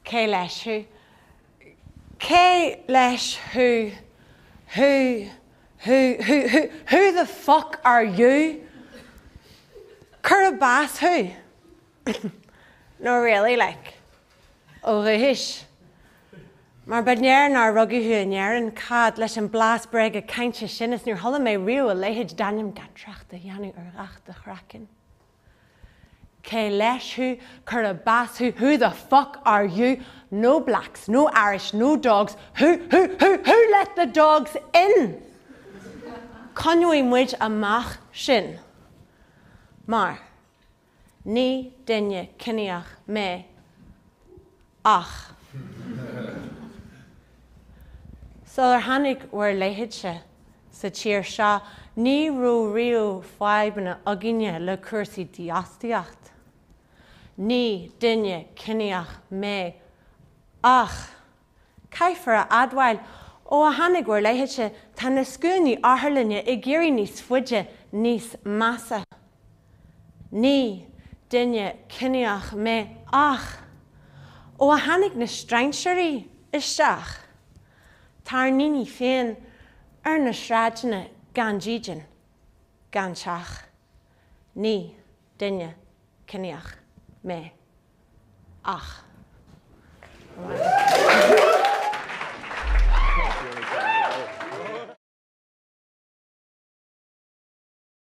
Cé leis thú? Cé leis thú? Who, who, who, who, who the fuck are you? Curab as thú? No really, like. Ó dhúchas. Mar ba léir nár rugadh thú in Éirinn, cad leis an blas bréige cainte sin is níor chuala mé riamh a leithéid d'ainm gan trácht a dhéanamh ar dhath do chraicinn. Cé leis thú, curab as thú, who the fuck are you, no blacks, no Irish, no dogs, who, who, who, who let the dogs in? Coinneoidh muid amach sin. Mar ní duine ciníoch mé ach. Sular tháinig bhur leithéidse sa tír seo ní raibh riamh fadhbanna againne le cúrsaí dífhostaíocht. Ní duine ciníoch mé ach caithfear a admháil ó a tháinig bhur leithéidse tá na scuainí otharlainne ag éirí níos faide, níos measa. Ní duine ciníoch mé ach ó a tháinig na strainséirí isteach, tá ár ndaoine féin ar na sráideanna gan dídean, gan teach. Ní duine ciníoch mé ach.